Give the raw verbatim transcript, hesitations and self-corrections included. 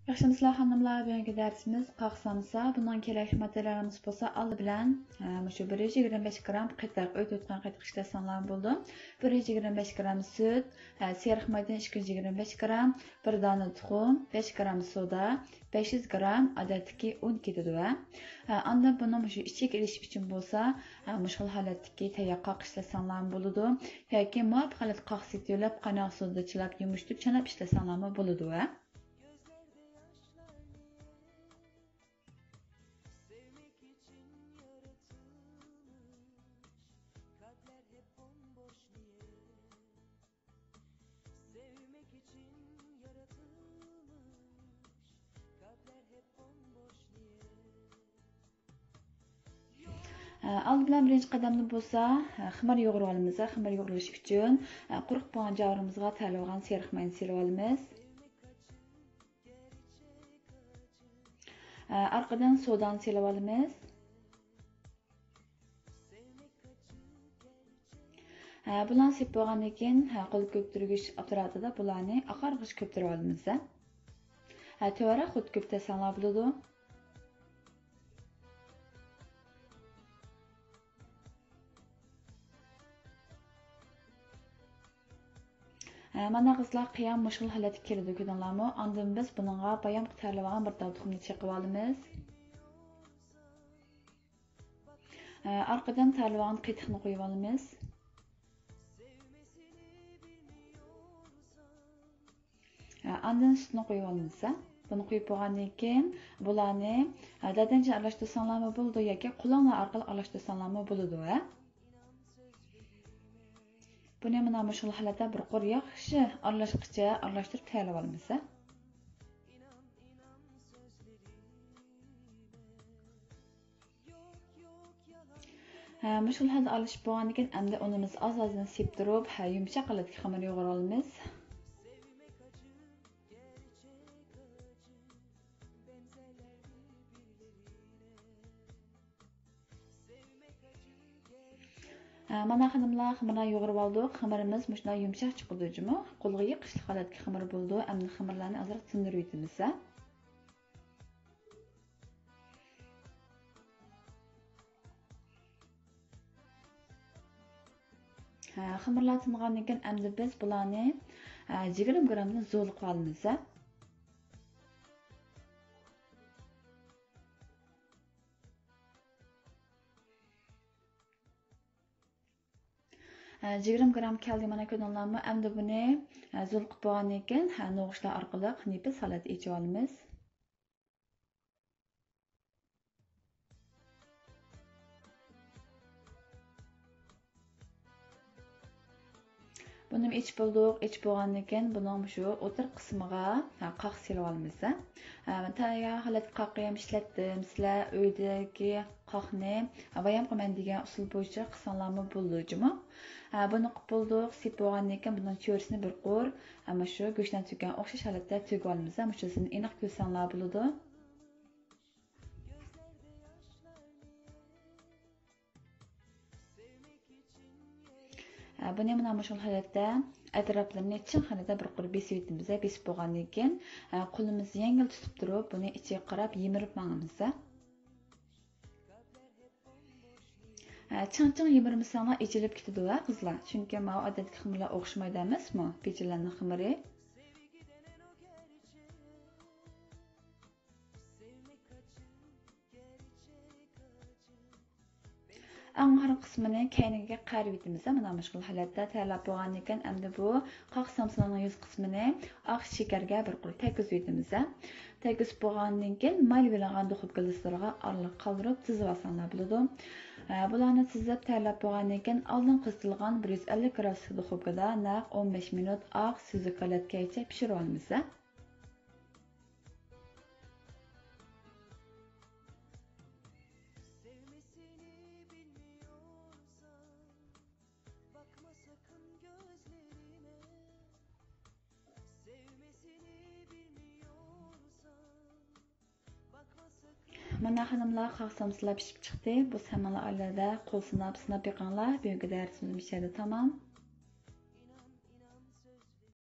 ياخشىمۇسىلەر خانىملار، بۈگۈنكى دەرسىمىز قاق سامسا. بۇنىڭ كېرەكلىك ماتېرىيالىمىز بولسا ئالدى بىلەن، ئە، مۇشۇ بىر يۈز يىگىرمە بەش گرام قېتىق، ئۆي تۇتقان قېتىق ئىشلەتسەڭلارمۇ بولىدۇ. بىر يۈز يىگىرمە بەش گرام سۈت، ئە، سېرىق مايدىن ئىككى يۈز يىگىرمە بەش گرام، بىر دانە تۇخۇم، بەش گرام سودا، بەش يۈز گرام ئادەتتىكى ئۇن كېتىدۇ. ئە، ئاندىن بۇنى مۇشۇ ئىچىگە ئېلىش ئۈچۈن بولسا، ئە، مۇشۇ خىل ھالەتتىكى تەييار قاق ئىشلەتسەڭلارمۇ بولىدۇ. ياكى مۇۋاپىق ھالەتتە قاق سېتىۋېلىپ، قايناق سۇدا چىلاپ، يۇمشىتىپ، چاناپ ئىشلەتسەڭلارمۇ بولىدۇ. ئالدى بىلەن بىرىنچى قەدەمدە بولسا، خېمىر يۇغۇرۇۋالىمىز. خېمىر يۇغۇرۇلۇشى ئۈچۈن، قۇرۇق بولغان جاۋۇرىمىزغا تەرلىۋالغان سېرىق ماينى سېلىۋالىمىز. ئارقىدىن سودانى سېلىۋالىمىز. بۇلارنى سېپىپ بولغاندىن كېيىن، قول كۆپتۈرگۈچ ئاپپاراتىدا بۇلارنى ئاقارغىچە كۆپتۈرۈۋالىمىز. تۆۋەنرەك خۇد كۆپتۈرسەڭلار بولىدۇ. مانا قىزلار، قىيام مۇشۇ خىل ھالەتكە كېلىدۇ، كۆردۈڭلارمۇ؟ ئاندىن بىز بۇنىڭغا بايام تەرلىۋالغان بىر تال تۇخۇمنى چېقىۋالىمىز. ئارقىدىن تەرلىۋالغان قېتىقنى قويۇۋالىمىز. ئاندىن سۈتنى قويۇۋالىمىز. بۇنى قويۇپ بولغاندىن كېيىن بۇلارنى دەدەنچە ئارىلاشتۇرساڭلارمۇ بولىدۇ ياكى قولۇڭلار ئارقىلىق ئارىلاشتۇرساڭلارمۇ بولىدۇ. بۇنى مانا مۇشۇ ھالەتتە بىر قۇر ياخشى ئارىلاشقىچە ئارىلاشتۇرۇپ تەييارلىۋالىمىز. ھە، مۇشۇ ھالدا ئارىلىشىپ بولغاندىن كېيىن، ئەمدى ئۇنىمىزنى ئاز-ئازدىن سېپتۇرۇپ، ھە، يۇمشاق ھالەتتىكى خېمىر يۇغۇرۇۋالىمىز. ھە، مانا خانىملار، خېمىرلارنى يۇغۇرۇۋالدۇق. خېمىرىمىز مۇشۇنداق يۇمشاق چىقىدۇ جۇمۇ. قولغا يېقىشلىق ھالەتتىكى خېمىر بولىدۇ. ئەمدى خېمىرلارنى ئازراق تىندۇرۇۋېتىمىز. ھە، خېمىرلار تىنغاندىن كېيىن، ئەمدى بىز بۇلارنى، ھە، يىگىرمە گرامدىن زول قىلىۋالىمىز. ھە، يىگىرمە گرام كەلدى، مانا كۆردۈڭلارمۇ؟ ئەمدى بۇنى، ھە، زول قىلىپ بولغاندىن كېيىن، ھە، نوغۇچلار ئارقىلىق نېپىز ھالەتتە ئېچىۋالىمىز. بۇنىمۇ ئېچىپ بولدۇق. ئېچىپ بولغاندىن كېيىن بۇنىڭ مۇشۇ ئوتتۇرا قىسمىغا، ھە، قاق سېلىۋالىمىز. ھە، تەييار ھالەتتە قاق يەم ئىشلەتتىم. سىلەر ئۆيدىكى قاقنى، ھە، بايام قىلىمەن دېگەن ئۇسۇل بويىچە قىلساڭلارمۇ بولىدۇ جۇمۇ. ھە، بۇنى قىلىپ بولدۇق. سېپىپ بولغاندىن كېيىن بۇنىڭ چۆرىسىنى بىر قۇر، ھە، مۇشۇ گۆشنى تۈگگەن ئوخشاش ھالەتتە تۈگۈۋالىمىز. ھە، مۇشۇسىنى ئېنىق كۆرسەڭلار بولىدۇ. ھە، بۇنى مانا مۇشۇ ھالەتتە ئەتراپلىرىنى چىڭ ھالەتتە بىر قۇر بېسىۋېتىمىز. بېسىپ بولغاندىن كېيىن، ھە، قولىمىزنى يەڭگىل تۇتۇپ تۇرۇپ، بۇنى ئىچىگە قاراپ يىمىرىپ ماڭىمىز. ھە، چىڭ-چىڭ يىمىرمىسەڭلار ئېچىلىپ كېتىدۇ ھە قىزلار. چۈنكى ماۋۇ ئادەتتىكى خېمىرلار ئوخشىمايدۇ ئەمەسمۇ، پېچىنلەرنىڭ خېمىرى. ئەڭ ئاخىرقى قىسمىنى كەينىگە قايرىۋېتىمىز. مانا مۇشۇ خىل ھالەتتە تەييارلاپ بولغاندىن كېيىن، ئەمدى بۇ قاق سامسىلارنىڭ يۈز قىسمىنى ئاق شېكەرگە بىر قۇر تەگكۈزۈۋېتىمىز. تەگكۈزۈپ بولغاندىن كېيىن، مايلىۋېلىنغان دۇخوپكا لىستلىرىغا ئارىلىق قالدۇرۇپ تىزىۋالساڭلار بولىدۇ. ھە، بۇلارنى تىزىپ تەييارلاپ بولغاندىن كېيىن، ئالدىن قىزىتىلغان بىر يۈز ئەللىك گرادۇسلۇق دۇخوپكىدا نەق ئون بەش مىنۇت ئاق سۈزۈك ھالەتكىچە پىشۇرۇۋالىمىز. مانا خانىملار، قاق سامسىلار پىشىپ چىقتى. بۇ سەمەنلەر ئائىلىدە قول سىناپ، سىناپ بېقىڭلار. بۈگۈنكى دەرسىمىز مۇشۇ يەردە تامام.